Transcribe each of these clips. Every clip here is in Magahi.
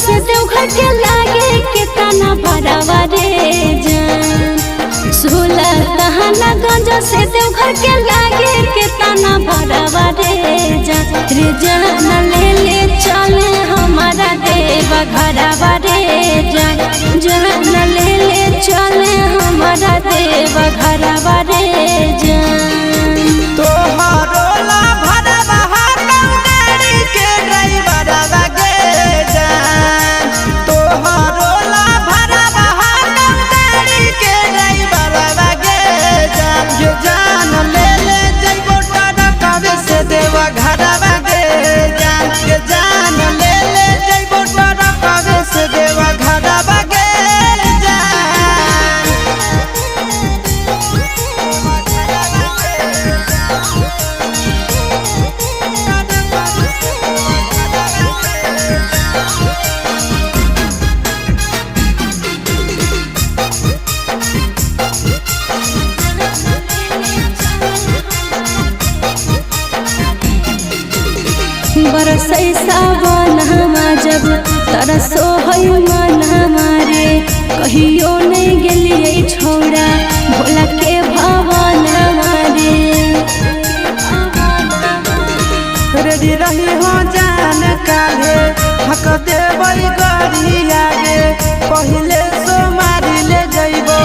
से देवघर के लागे के तना भरावा रे जान। सुल्तानगंज से देवघर के लागे के तना भरावा रे जान। रे जान ले ले चल हमारा देव घरवा रे जान। जान ले ले चल हमारा देव घरवा रे जान। तोहरो ला भरवा गाड़ी के ड्राइवरवा गे जान। तोहरो ला भरवा गाड़ी के ड्राइवरवा गे जान। ये जान ले ले जइबो ट्रकवे से देवा घरवा गे जान। ये जान ले ले जइबो ट्रकवे से देवा घरवा गे जान। बरसै सावन हमा जब तरसो है मन हमारे, कहियो नहीं गेलियै छौड़ा भोला के भवन हमारे। रेडी रही हो जान काहे हक देबै गरिया गे। पहिले सोमारी ले जइबो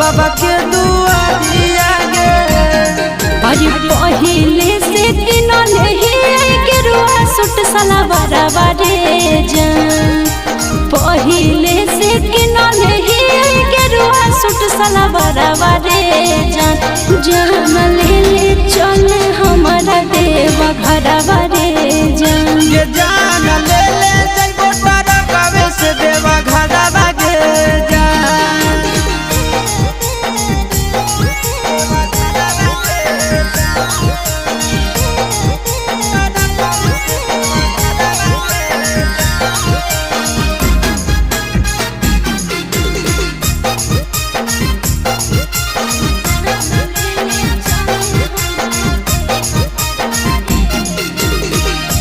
बाबा के दुआरिया गे। अरे पहिले से किनल ही गेरुआ सूट सलवारवा रे जान। पहिले से किनल ही गेरुआ सूट सलवारवा रे जान। जान ले ले चल हमारा देव घरवा रे जान। ये जान ले ले जइबो ट्रकवे से देवा घरवा गे जान।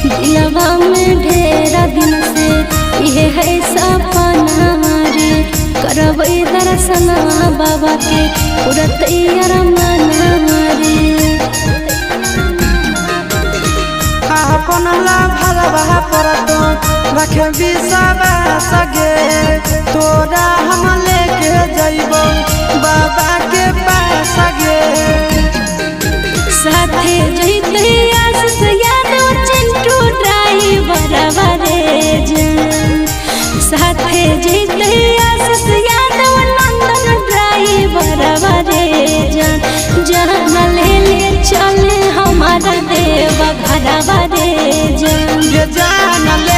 दिलवा में ढेरा दिन से ये है सपना रे, करबै दर्शन बाबा के पूरा तैयार मना रे। अपन ला भरवा पर तो रखे विश्वास गे। तोरा हम लेके जइबो बाबा के पास गे। साथे जइतै आशीष यादव चिंटू ड्राइवरवा रे जान। साथे जइतै आशीष यादव नंदन ड्राइवरवा रे जान। जान ले ले चल हमारा देव घरवा रे जान। ये जान ले